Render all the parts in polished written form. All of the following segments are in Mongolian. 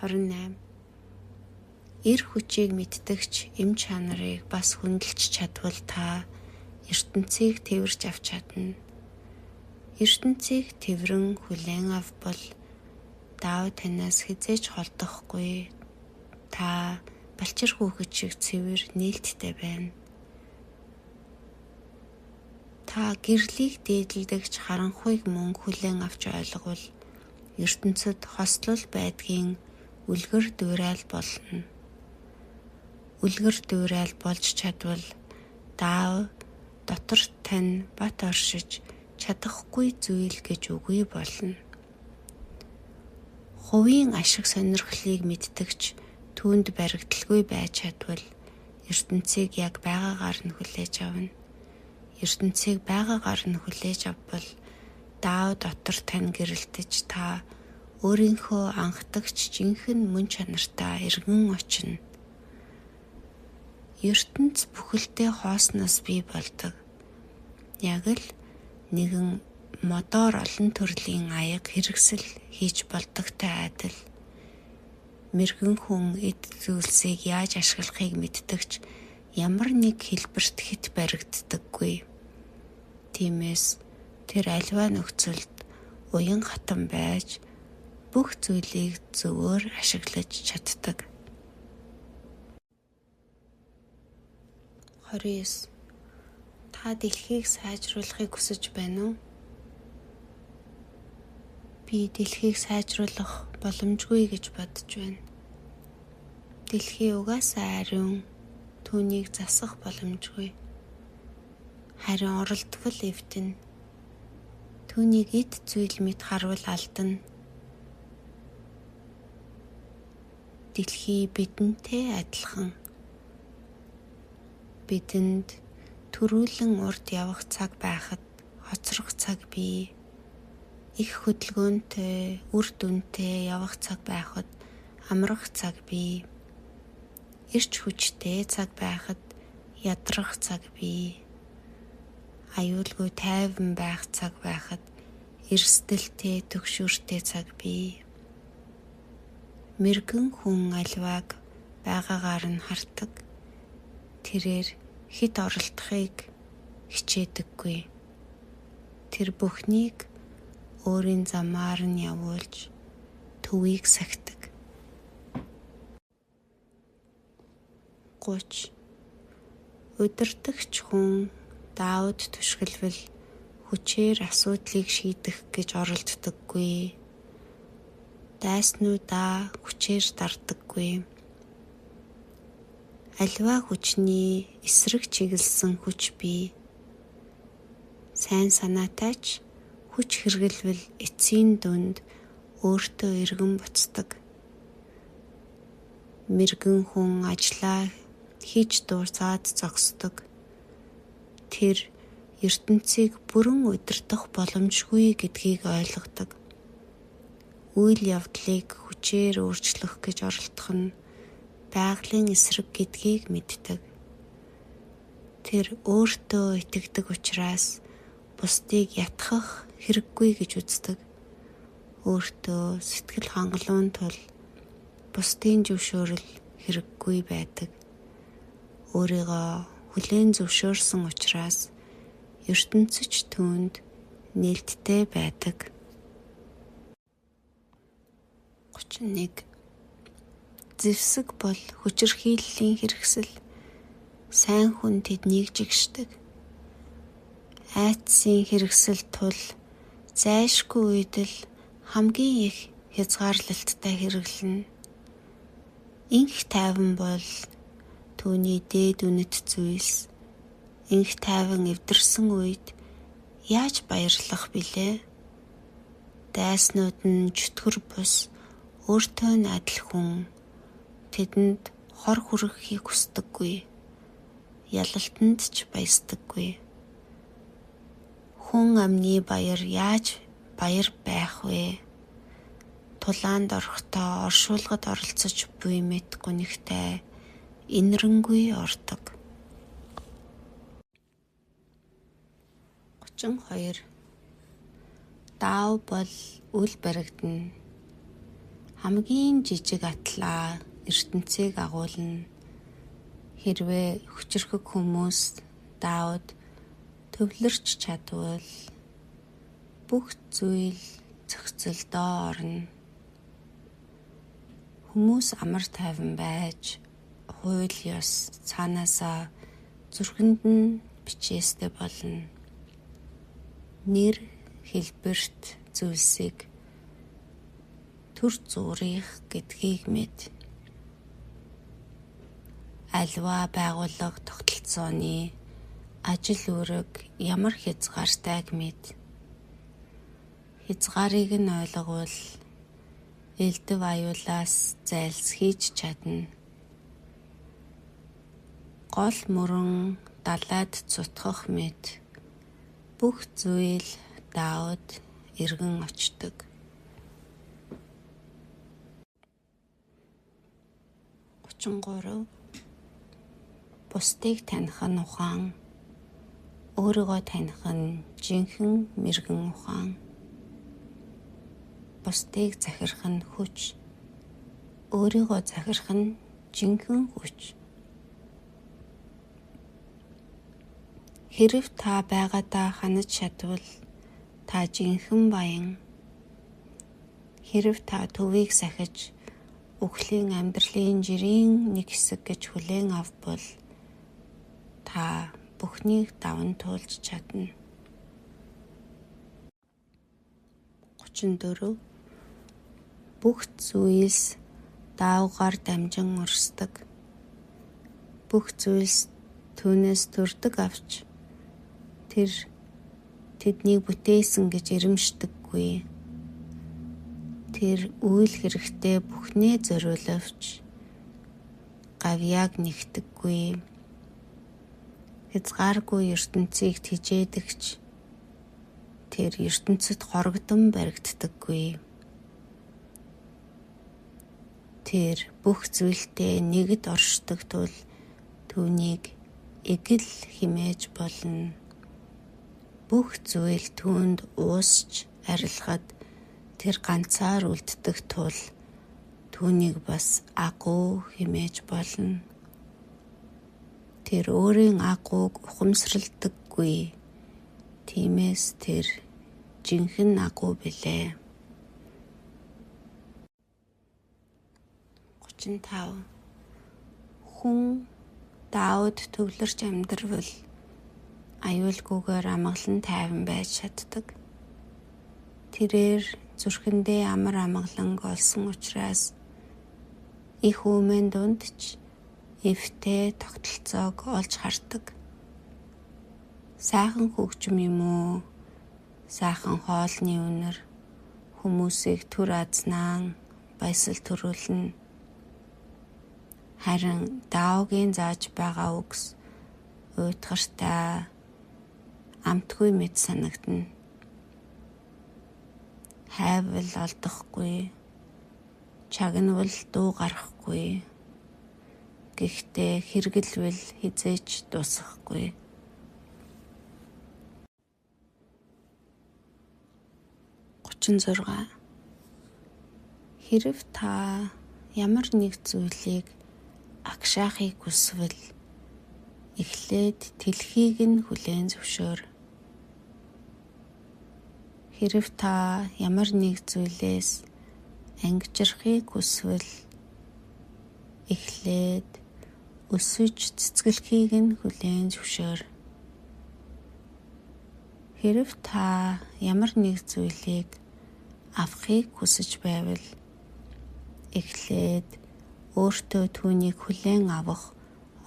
28. Эр хүчийг мэддэгч эм чанарыг бас хүндэлж чадвал та ертөнцийг тэвэрч авч чадна. Ертөнцийг тэврэн хүлээн авбал даав танаас хэзээ ч холдохгүй. Та балчир хүүхэд шиг цэвэр нээлттэй байна. Та гэрлийг дээдэлдэгч харанхуйг мөн хүлээн авч ойлговол ертөнцид хослол байдгийн үлгэр дуурайл болно. Үлгэр дуурайл болж чадвал даав дотор тань бат оршиж чадахгүй зүйл гэж үгүй болно. Хувийн ашиг сонирхлыг мэддэгч түүнд баригдалгүй байж чадвал ертөнцийг яг байгаагаар нь хүлээж авна. Ертөнцийг байгаагаар нь хүлээж авбал даав дотор тань гэрэлтэж та өөрийнхөө анхдагч жинхэнэ мөн чанартаа эргэн очино. Ертөнц бүхэлдээ хоосноос бий болдог. Яг л нэгэн модоор олон төрлийн аяга хэрэгсэл хийж болдогтой адил. Мэргэн хүн эд зүйлсийг яаж ашиглахыг мэддэгч ямар нэг хэлбэрт хэт баригддаггүй. Тиймээс тэр аливаа нөхцөлд уян хатан байж бүх зүйлийг зөвөр ашиглаж чаддаг. 29. Та дэлхийг сайжруулахыг хүсэж байна уу? Би дэлхийг сайжруулах боломжгүй гэж бодож байна. Дэлхий угаасаа ариун, түүнийг засах боломжгүй. Харин оролдвол эвдэнэ. Түүнийг эд зүйл мэт харвал алдана. Дэлхий бидэнтэй адилхан. Бидэнд түрүүлэн урд явах цаг байхад хоцрох цаг бий. Их хөдөлгөөнтэй, үр дүнтэй явах цаг байхад амрах цаг бий. Эрч хүчтэй цаг байхад ядрах цаг бий. Аюулгүй тайван байх цаг байхад эрсдэлтэй, түгшүүртэй цаг бий. Мэргэн хүн аливааг байгаагаар нь хардаг. Тэрээр хэт оролдохыг хичээдэггүй. Тэр бүхнийг өөрийн замаар нь явуулж төвийг сахидаг. 30. Удирдагч хүн даавд түшгэлвэл хүчээр асуудлыг шийдэх гэж оролддоггүй. Дайснуудаа хүчээр дардаггүй. Аливаа хүчний эсрэг чиглэсэн хүч бий. Сайн санаатай ч хүч хэрэглэвэл эцсийн дүнд өөртөө эргэн буцдаг. Мэргэн хүн ажлаа хийж дуусаад зогсдог. Тэр ертөнцийг бүрэн удирдах боломжгүй гэдгийг ойлгодог. Үйл явдлыг хүчээр өөрчлөх гэж оролдох нь байгалийн эсрэг гэдгийг мэддэг. Тэр өөртөө итгэдэг учраас бусдыг ятгах хэрэггүй гэж үздэг. Өөртөө сэтгэл хангалуун тул бусдын зөвшөөрөл хэрэггүй байдаг. Өөрийгөө хүлээн зөвшөөрсөн учраас ертөнцөч түүнд нээлттэй байдаг. 31. Зэвсэг бол хүчирхийллийн хэрэгсэл. Сайн хүн тэднийг жигшдэг. Айдсын хэрэгсэл тул зайлшгүй үед л хамгийн их хязгаарлалттай хэрэглэнэ. Инх тайван бол түүний дээд үнэт зүйлс. Инх тайван эвдэрсэн үед яаж баярлах билээ? Дайснууд нь чөтгөр бус өөртөө нь адил хүн. Тэдэнд хор хүрэхийг хүсдэггүй. Ялалтанд ч баясдаггүй. Хүн амны баяр яаж баяр байх вэ? Тулаанд орохдоо оршуулгад оролцож буй мэт гунигтай инэрэнгүй ордог. 32. Даав бол үл баригдана. Хамгийн жижиг атлаа ертөнцийг агуулна. Хэрвээ хүчирхэг хүмүүс Даауд төвлөрч чадвал бүх зүйл зохицолдоо орно. Хүмүүс амар тайван байж хууль ёс цаанаасаа зүрхэнд нь бичээстэй болно. Нэр хэлбэрт зүйлсийг төр зуурынх гэдгийг мэд. Аливаа байгууллага тогтолцооны ажил үүрэг ямар хязгаартайг мэд. Хязгаарыг нь ойлговол элдэв аюулаас зайлсхийж чадна. Гол мөрөн далайд цутгах мэт бүх зүйл Даауд эргэн очдог. 33. Бусдыг таних нь ухаан, өөрийгөө таних нь жинхэнэ мэргэн ухаан. Бусдыг захирах нь хүч, өөрийгөө захирах нь жинхэнэ хүч. Хэрэв та байгаадаа ханаж чадвал та жинхэнэ баян. Хэрэв та төвийг сахиж үхлийн амьдралын жирийн нэг хэсэг гэж хүлээн авбал та бүхнийг даван туулж чадна. 34. Бүх зүйлс даавгаар дамжин урсдаг. Бүх зүйлс түүнээс төрдөг авч тэр тэднийг бүтээсэн гэж эрмшдэггүй. Тэр үйл хэрэгтээ бүхнээ зориулавч гавьяаг нэгтэггүй. Хязгааргүй ертөнцийг тэжээдэгч тэр ертөнцид хорогдон баригддаггүй. Тэр бүх зүйлтэй нэгд оршдог тул түүнийг эгэл химээж болно. Бүх зүйл түүнд уусч арилгад тэр ганцаар үлддэг тул түүнийг бас агуу химээж болно. Тэр өөрийн агууг ухамсарладаггүй. Тиймээс тэр жинхэнэ агуу билээ. 35. Хүн Даауд төвлөрч амьдрвал аюулгүйгээр амгалан тайван байж чаддаг. Тэрээр зүрхэндээ амар амгаланг олсон учраас их үмэн дунд ч эвтэй тогтолцоог олж хардаг. Сайхан хөгжим юм уу? Сайхан хоолны үнэр хүмүүсийг түр азнаан баясал төрүүлнэ. Харин Дааугийн зааж байгаа үгс уйтгартай амтгүй мэт санагдана. Хайвал олдохгүй, чагнавал дуу гарахгүй. Гэхдээ хэрэглэвэл хэзээ ч дуусахгүй. 36. Хэрэв та ямар нэг зүйлийг агшаахыг хүсвэл эхлээд тэлхийг нь хүлээн зөвшөөр. Хэрэв та ямар нэг зүйлээс ангижрахыг хүсвэл эхлээд өсөж цэцгэлхийг нь хүлээн зөвшөөр. Хэрэв та ямар нэг зүйлийг авахыг хүсэж байвал эхлээд өөртөө түүнийг хүлээн авах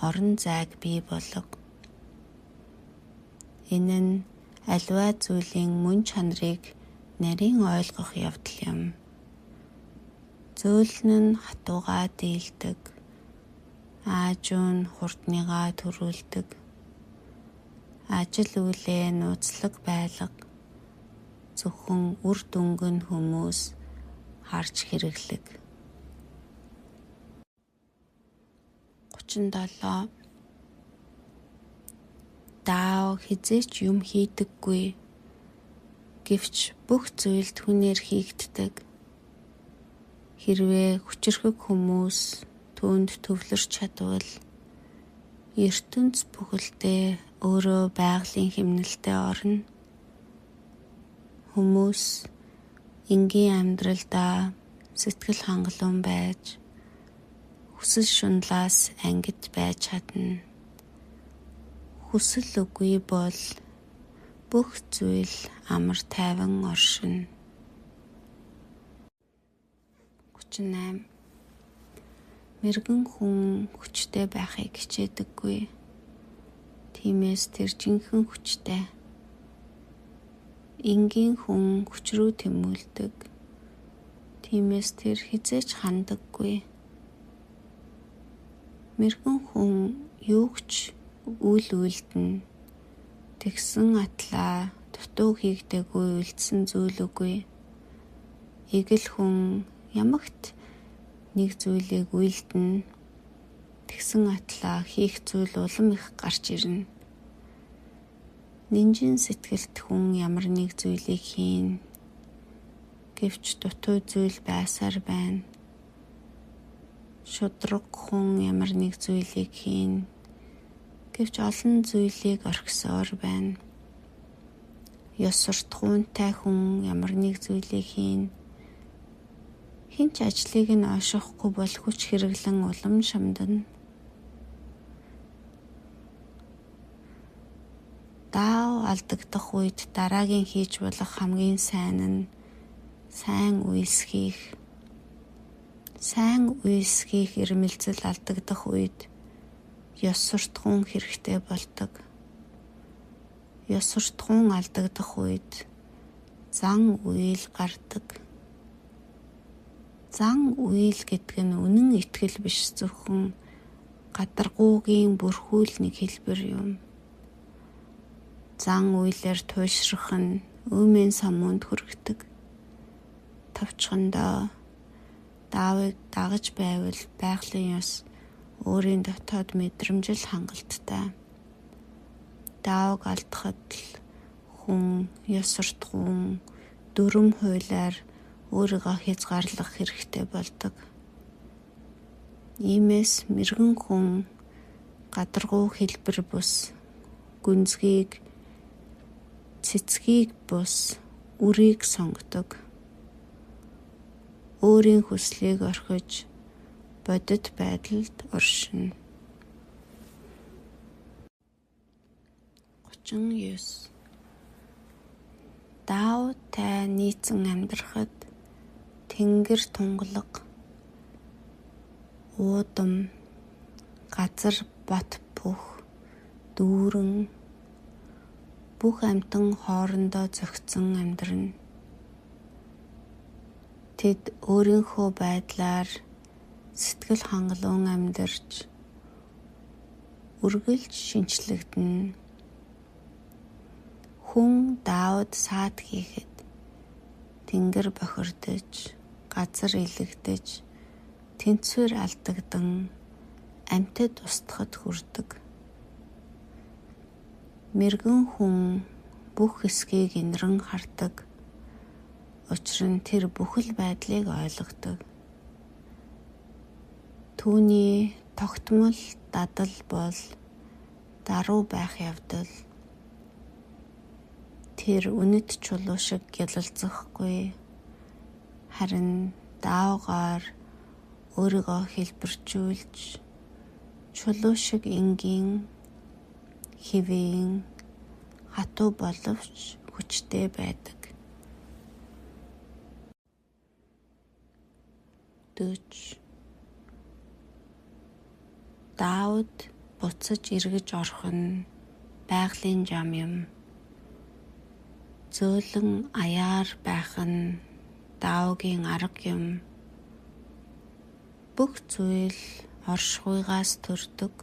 орон зайг бий болго. Энэ нь аливаа зүйлийн мөн чанарыг нарийн ойлгох явдал юм. Зөөлөн нь хатуугаа дийлдэг, аажуу нь хурдныгаа төрүүлдэг. Ажил үйлээ нууцлаг байлга, зөвхөн үр дүнг нь хүмүүс харж хэрэглэг. 37. Даав хэзээ ч юм хийдэггүй. Гэвч бүх зүйл түүнээр хийгддэг. Хэрвээ хүчирхэг хүмүүс түүнд төвлөрч чадвал ертөнц бүхэлдээ өөрөө байгалийн хэмнэлтэд орно. Хүмүүс энгийн амьдралдаа сэтгэл хангалуун байж хүсэл шунлаас ангид байж чадна. Хүсэл үгүй бол бүх зүйл амар тайван оршино. 38. Мэргэн хүн хүчтэй байхыг хичээдэггүй. Тиймээс тэр жинхэнэ хүчтэй. Энгийн хүн хүч рүү тэмүүлдэг. Тиймээс тэр хэзээ ч хандаггүй. Мэргэн хүн юуг ч үл үйлдэнэ. Тэгсэн атлаа дутуу хийгдээгүй үлдсэн зүйл үгүй. Эгэл хүн ямагт нэг зүйлийг үйлдэнэ. Тэгсэн атлаа хийх зүйл улам их гарч ирнэ. Нинжин сэтгэлт хүн ямар нэг зүйлийг хийнэ. Гэвч дутуу зүйл байсаар байна. Шудраг хүн ямар нэг зүйлийг хийнэ. Гэвч олон зүйлийг орхисоор байна. Ёс суртахуунтай хүн ямар нэг зүйлийг хийнэ. Хэн ч ажлыг нь ойшоохгүй бол хүч хэрэглэн улам шамдана. Даав алдагдах үед дараагийн хийж болох хамгийн сайн нь сайн үйлс хийх. Сайн үйлс хийх эрмэлзэл алдагдах үед ёс суртахуун хэрэгтэй болдог. Ёс суртахуун алдагдах үед зан үйл гардаг. Зан үйл гэдэг нь үнэн итгэл биш, зөвхөн гадаргуугийн бүрхүүл нэг хэлбэр юм. Зан үйлээр туйшрах нь өөмийн самуунд хүргэдэг. Товчхондоо даавыг дагаж байвал байгалийн ёс өөрийн дотоод мэдрэмжил хангалттай. Даавыг алдахад л хүн ёс суртахуун дүрэм хуулиар өөрийгөө хязгаарлах хэрэгтэй болдог. Иймээс мэргэн хүн гадаргуу хэлбэр бус гүнзгийг, цэцгийг бус үрийг сонгодог. Өөрийн хүслийг орхиж бодит байдалд оршино. 39. Даавтай нийцэн амьдрахад тэнгэр тунгалаг, уудам, газар бот бүх, дүүрэн бүх амьтан хоорондоо зохицон амьдрна. Тэд өөрийнхөө байдлаар сэтгэл хангалуун амьдарч үргэлж шинчлэгдэнэ. Хүн даавд саад хийхэд тэнгэр бохирдож, газар илэгдэж, тэнцвэр алдагдан амьтад устдахад хүрдэг. Мэргэн хүн бүх хэсгийг энэрэн хардаг. Учир нь тэр бүхэл байдлыг ойлгодог. Түүний тогтмол дадал бол даруй байх явдал. Тэр үнэт чулуу шиг гялалзахгүй, харин даавгаар өөрийгөө хэлбэржүүлж чулуу шиг энгийн, хэвийн, хатуу боловч хүчтэй байдаг. 40. Даавд буцаж эргэж орох нь байгалийн зам юм. Зөөлөн аяар байх нь даавгийн арга юм. Бүх зүйл оршихуйгаас төрдөг.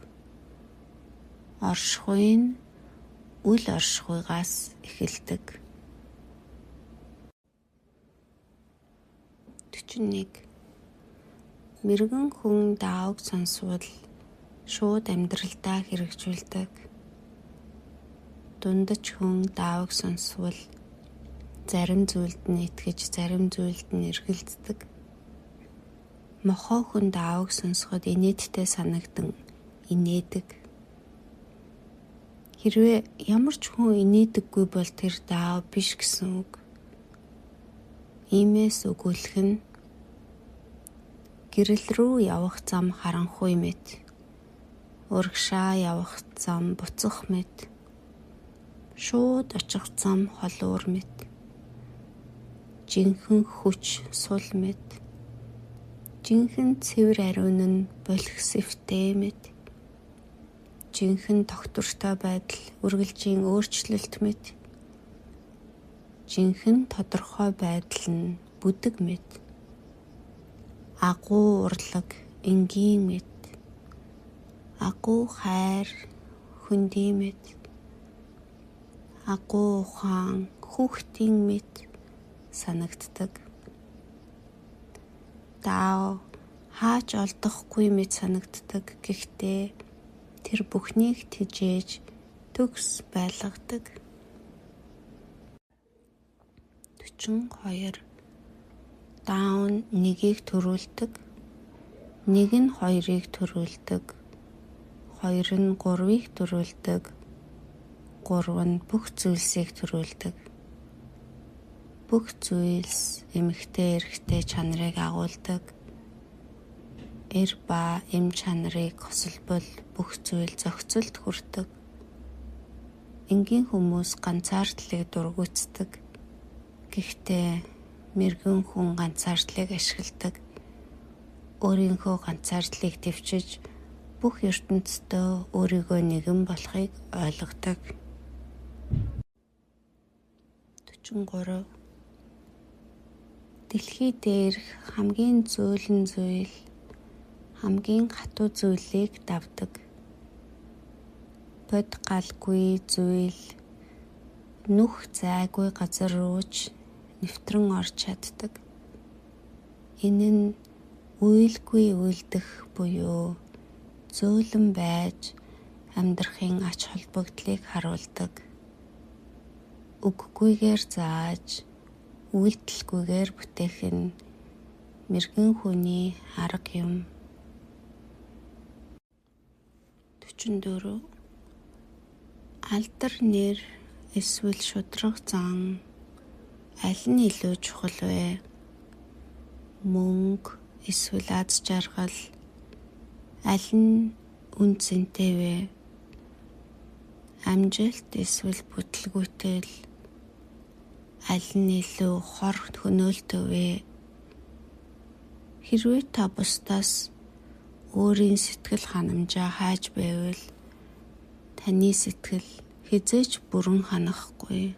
Оршихуй нь үл оршихуйгаас эхэлдэг. 41. Мэргэн хүн даавг сонсвол шууд амьдралдаа хэрэгжүүлдэг. Дундаж хүн даавг сонсвол зарим зүйлд нь итгэж, зарим зүйлд нь эргэлздэг. Мохоо хүн даавыг сонсоход инээдтэй санагдан инээдэг. Хэрвээ ямар ч хүн инээдэггүй бол тэр даав биш гэсэн үг. Иймээс өгүүлэх нь гэрэл рүү явах зам харанхуй мэт. Урагшаа явах зам буцах мэт. Шууд очих зам холуур мэт. Жинхэнэ хүч сул мэт. Жинхэнэ цэвэр ариун нь болох сэвтэй мэт. Жинхэнэ тогтвортой байдал үргэлжийн өөрчлөлт мэт. Жинхэнэ тодорхой байдал нь бүдэг мэт. Агуу урлаг энгийн мэт. Агуу хайр хөндий мэт. Агуу ухаан хүүхдийн мэт санагддаг. Даав хаач олдохгүй мэт санагддаг. Гэхдээ тэр бүхнийг тэжээж төгс байлгадаг. 42. Даав нь нэгийг төрүүлдэг, нэг нь хоёрыг төрүүлдэг, хоёр нь гурвыг төрүүлдэг, гурав нь бүх зүйлсийг төрүүлдэг. Бүх зүйлс эмэгтэй эрэгтэй чанарыг агуулдаг. Эр ба эм чанарыг хосолбол бүх зүйл зохицолд хүрдэг. Энгийн хүмүүс ганцаардлыг дургүйцдэг. Гэхдээ мэргэн хүн ганцаардлыг ашигладаг. Өөрийнхөө ганцаардлыг тэвчиж бүх ертөнцийн өөрийгөө нэгэн болохыг ойлгодог. 43. Дэлхий дээрх хамгийн зөөлөн зүйл хамгийн хатуу зүйлийг давдаг. Бод галгүй зүйл нүх зайгүй газар руу ч нэвтрэн орж чаддаг. Энэ нь уйлгүй уйлдах буюу зөөлөн байж амьдрахын ач холбогдлыг харуулдаг. Үггүйгээр зааж үйлдэлгүйгээр бүтээх нь мэргэн хүний арга юм. 44. Алдар нэр эсвэл шударга зан аль нь илүү чухал вэ? Мөнгө эсвэл аз жаргал аль нь үн цэнтэй вэ? Амжилт эсвэл бүтлгүүтэл аль нь илүү хор хөнөөлтөө вэ? Хэрвээ та бусдаас өөрийн сэтгэл ханамжаа хайж байвал таны сэтгэл хэзээ ч бүрэн ханахгүй.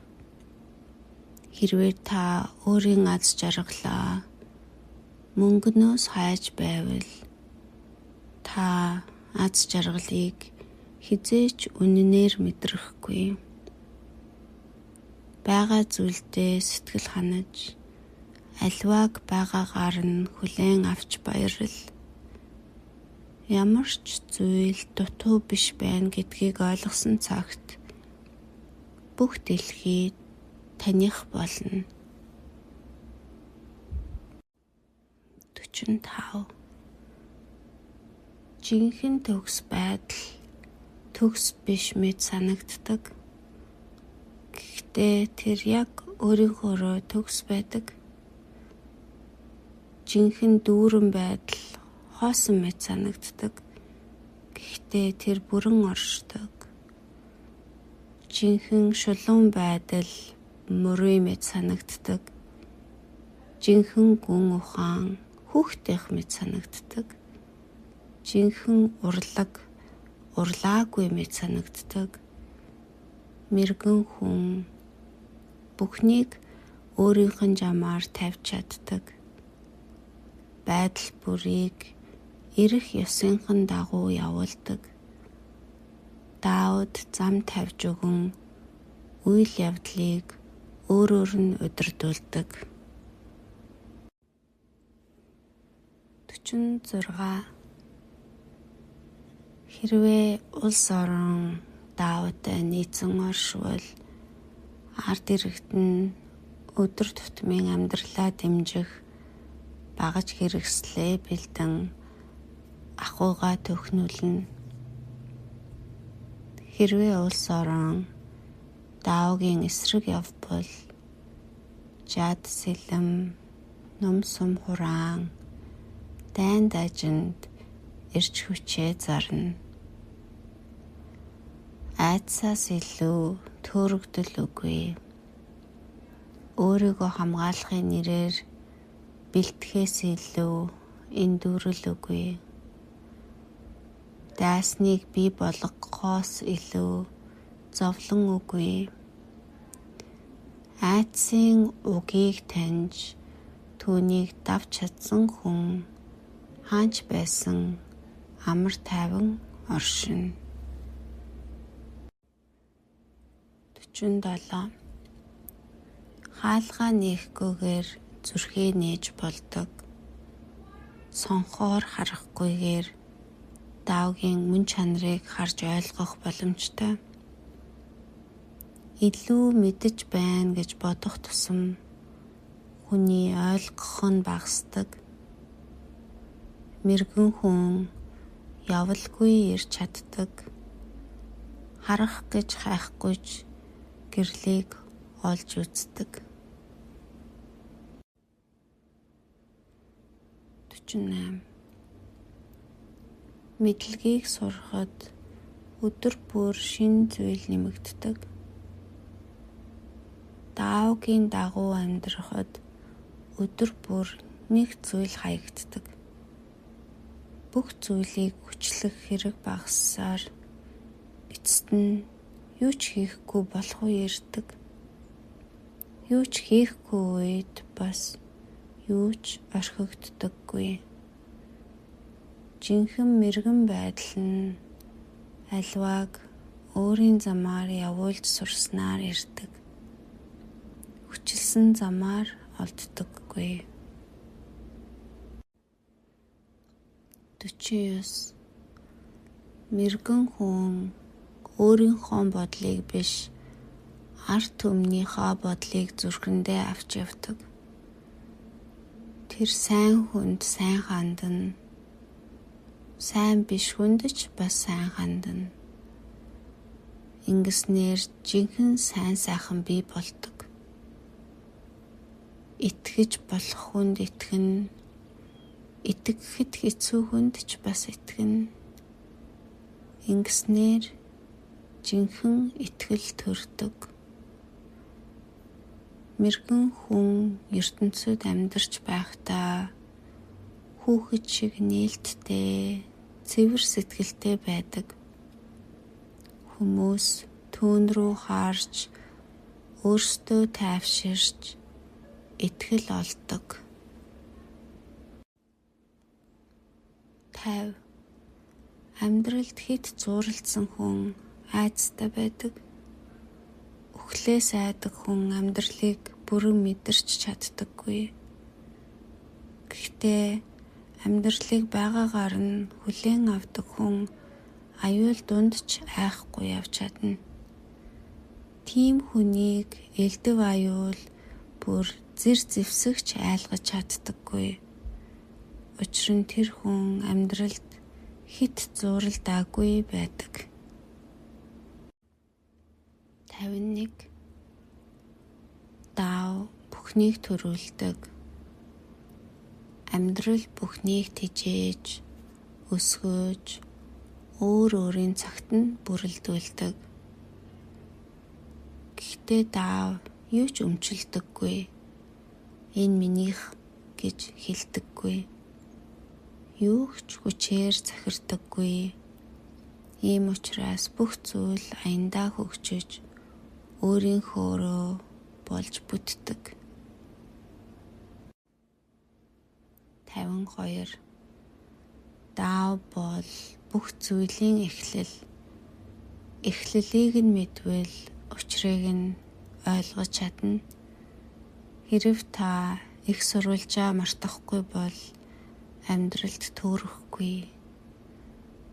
Хэрвээ та өөрийн аз жаргалаа мөнгөнөөс хайж байвал та аз жаргалыг хэзээ ч үнэнээр мэдрэхгүй. Байгаа зүйлдээ сэтгэл ханаж аливааг байгаагаар нь хүлээн авч баярлал. Ямар ч зүйл дутуу биш байна гэдгийг ойлгосон цагт бүх дэлхий таних болно. 45. Жинхэнэ төгс байдал төгс биш мэт санагддаг. Гэхдээ тэр яг өөрийнхөөрөө төгс байдаг. Жинхэнэ дүүрэн байдал хоосон мэт санагддаг. Гэхдээ тэр бүрэн оршдог. Жинхэнэ шулуун байдал мөрий мэт санагддаг. Жинхэнэ гүн ухаан хүүхдийнх мэт санагддаг. Жинхэнэ урлаг урлаагүй мэт санагддаг. Мэргэн хүн бүхнийг өөрийнх нь жамаар тавьж чаддаг. Байдал бүрийг эрх ёсынх нь дагуу явуулдаг. Даавд зам тавьж өгөн үйл явдлыг өөрөөр нь удирдуулдаг. 46. Хэрвээ улс орон даавтай нийцэн оршвол ард иргэд нь өдөр тутмын амьдралаа дэмжих Багаж хэрэгслээ бэлдэн ахуйгаа төхнүүлнэ. Хэрвээ улс орон даавгийн эсрэг явбал жад сэлэм, нум сум хураан дайн дажинд эрч хүчээ зарна. Айдсаас илүү төөрөгдөл үгүй. Өөрийгөө хамгаалахын нэрээр бэлтгэхээс илүү эндүрэл үгүй. Дайсныг бий болгохоос илүү зовлон үгүй. Айдсын угийг таньж түүнийг давж чадсан хүн хаана ч байсан амар тайван оршино. 47. Хаалгаа нээхгүйгээр зүрхээ нээж болдог. Сонхоор харахгүйгээр даавгийн мөн чанарыг харж ойлгох боломжтой. Илүү мэдэж байна гэж бодох тусам хүний ойлгох нь багасдаг. Мэргэн хүн явалгүй ирж чаддаг. Харах гэж хайхгүй ч гэрлийг олж үздэг. 48. Мэдлэгийг сурахад өдөр бүр шинэ зүйл нэмэгддэг. Даавгийн дагуу амьдрахад өдөр бүр нэг зүйл хаягддаг. Бүх зүйлийг хүчлэх хэрэг багассаар эцэст нь юу ч хийхгүй болох үе ирдэг. Юу ч хийхгүй үед бас юу ч орхигддоггүй. Жинхэнэ мэргэн байдал нь аливааг өөрийн замаар явуулж сурснаар ирдэг. Хүчилсэн замаар олддоггүй. 49. Мэргэн хүн өөрийнхөө бодлыг биш, ард түмнийхээ бодлыг зүрхэндээ авч явдаг. Тэр сайн хүнд сайн хандана. Сайн биш хүнд ч бас сайн хандана. Ингэснээр жинхэнэ сайн сайхан бий болдог. Итгэж болох хүнд итгэнэ. Итгэхэд хэцүү хүнд ч бас итгэнэ. Ингэснээр жинхэнэ итгэл төрдөг. Мэргэн хүн ертөнцид амьдарч байхдаа хүүхэд шиг нээлттэй, цэвэр сэтгэлтэй байдаг. Хүмүүс түүн рүү харж, өөрсдөө тайвширч, итгэл олдог. 50. Амьдралд хэт зууралдсан хүн айдастай байдаг. Үхлээс айдаг хүн амьдралыг бүрэн мэдэрч чаддаггүй. Гэхдээ амьдралыг байгаагаар нь хүлээн авдаг хүн аюул дунд ч айхгүй явж чадна. Тийм хүнийг элдэв аюул бүр зэр зэвсэг ч айлгаж чаддаггүй. Учир нь тэр хүн амьдралд хэт зууралдаагүй байдаг. 51. Даав бүхнийг төрүүлдэг. Амьдрал бүхнийг тэжээж, өсгөөж, өөр өөрийн цагт нь бүрэлдүүлдэг. Гэхдээ даав юу ч өмчилдөггүй. Энэ минийх гэж хэлдэггүй. Юу ч хүчээр захирдаггүй. Ийм учраас бүх зүйл аяндаа хөгжиж, өөрийнхөөрөө болж бүтдэг. 52. Даав бол бүх зүйлийн эхлэл. Эхлэлийг нь мэдвэл учрыг нь ойлгож чадна. Хэрэв та их сурвалжаа мартахгүй бол амьдралд төөрөхгүй.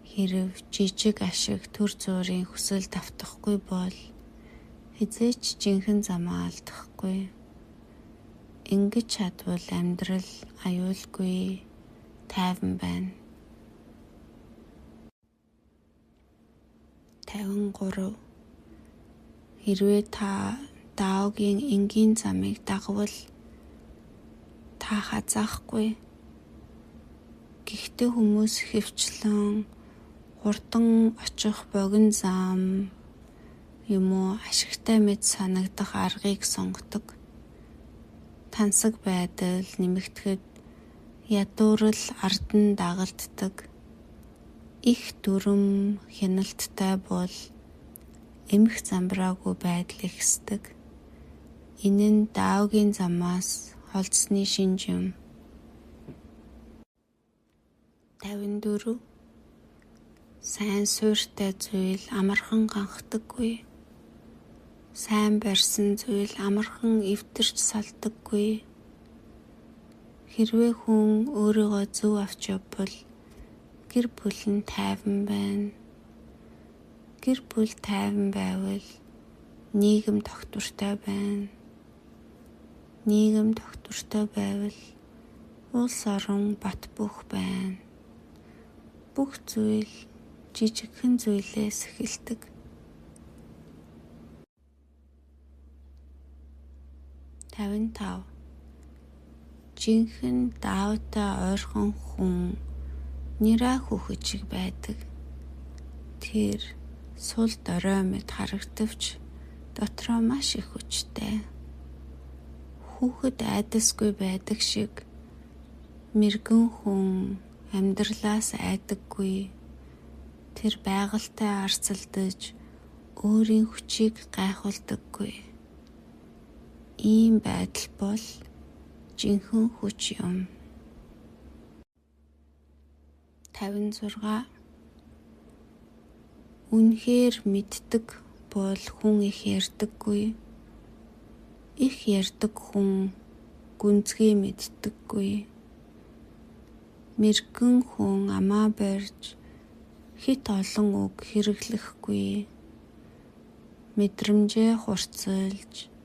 Хэрэв жижиг ашиг төр зүрийн хүсэл давтахгүй бол хэзээ ч жинхэнэ замаа алдахгүй. Ингэж чадвал амьдрал аюулгүй, тайван байна. 53. Хэрвээ та Даогийн энгийн замыг дагавал та хазаахгүй. Гэхдээ хүмүүс ихэвчлэн хурдан очих богино зам юм уу ашигтай мэт санагдах аргыг сонгодог. Тансаг байдал нэмэгдэхэд ядуурл ард нь дагалддаг. Их дүрэм хяналттай бол эмх замбраагүй байдал ихсдэг. Энэ нь Даогийн замаас холдсоны шинж юм. 54. Сайн суурьтай зүйл амархан ганхдаггүй. Сайн барьсан зүйл амархан эвдэрч салдаггүй. Хэрвээ хүн өөрийгөө зөв авч явбал гэр бүл нь тайван байна. Гэр бүл тайван байвал нийгэм тогтвортой байна. Нийгэм тогтвортой байвал улс орон бат бөх байна. Бүх зүйл жижигхэн зүйлээс эхэлдэг. 55. Жинхэнэ даавтай ойрхон хүн нэраа хүүхэд шиг байдаг. Тэр сул дорой мэт харагдавч дотроо маш их хүчтэй. Хүүхэд айдасгүй байдаг шиг мэргэн хүн амьдралаас айдаггүй. Тэр байгальтай арцалдаж өөрийн хүчийг гайхуулдаггүй. Ийм байдал бол жинхэнэ хүч юм. 56. Үнэхээр мэддэг бол хүн их ярьдаггүй. Их ярьдаг хүн гүнзгий мэддэггүй. Мэргэн хүн амаа барьж хэт олон үг хэрэглэхгүй. Мэдрэмжээ хурцлж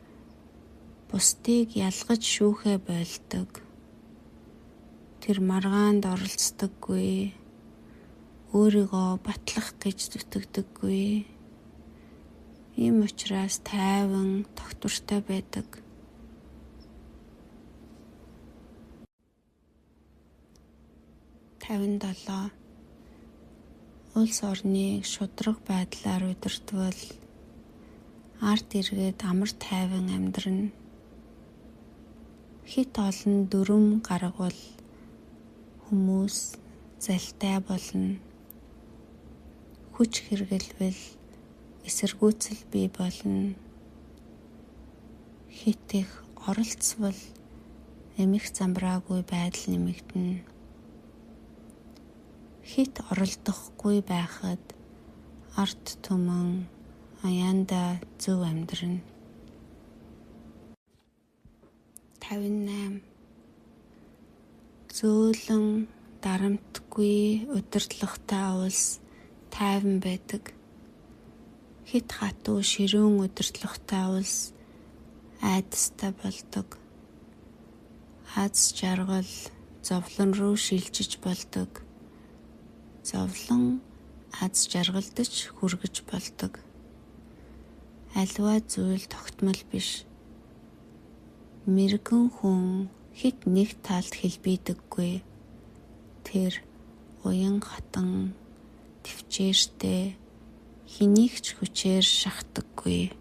бусдыг ялгаж шүүхээ болдог. Тэр маргаанд оролцдоггүй. Өөрийгөө батлах гэж зүтгэдэггүй. Ийм учраас тайван, тогтвортой байдаг. 57. Улс орныг шударга байдлаар удирдвал ард иргэд амар тайван амьдрна. Хэт олон дүрэм гаргавал хүмүүс залтай болно. Хүч хэрэглэвэл эсэргүүцэл бий болно. Хэт их оролцвол эмх замбраагүй байдал нэмэгдэнэ. Хэт оролдохгүй байхад ард түмэн аяндаа зөв амьдрна. 58. Зөөлөн дарамтгүй удирдлагатай улс тайван байдаг. Хэт хатуу ширүүн удирдлагатай улс айдастай болдог. Аз жаргал зовлон руу шилжиж болдог. Зовлон аз жаргалд ч хүргэж болдог. Аливаа зүйл тогтмол биш. Мэргэн хүн хэт нэг талд хэлбийдэггүй. Тэр уян хатан тэвчээртэй хэнийг ч хүчээр шахдаггүй.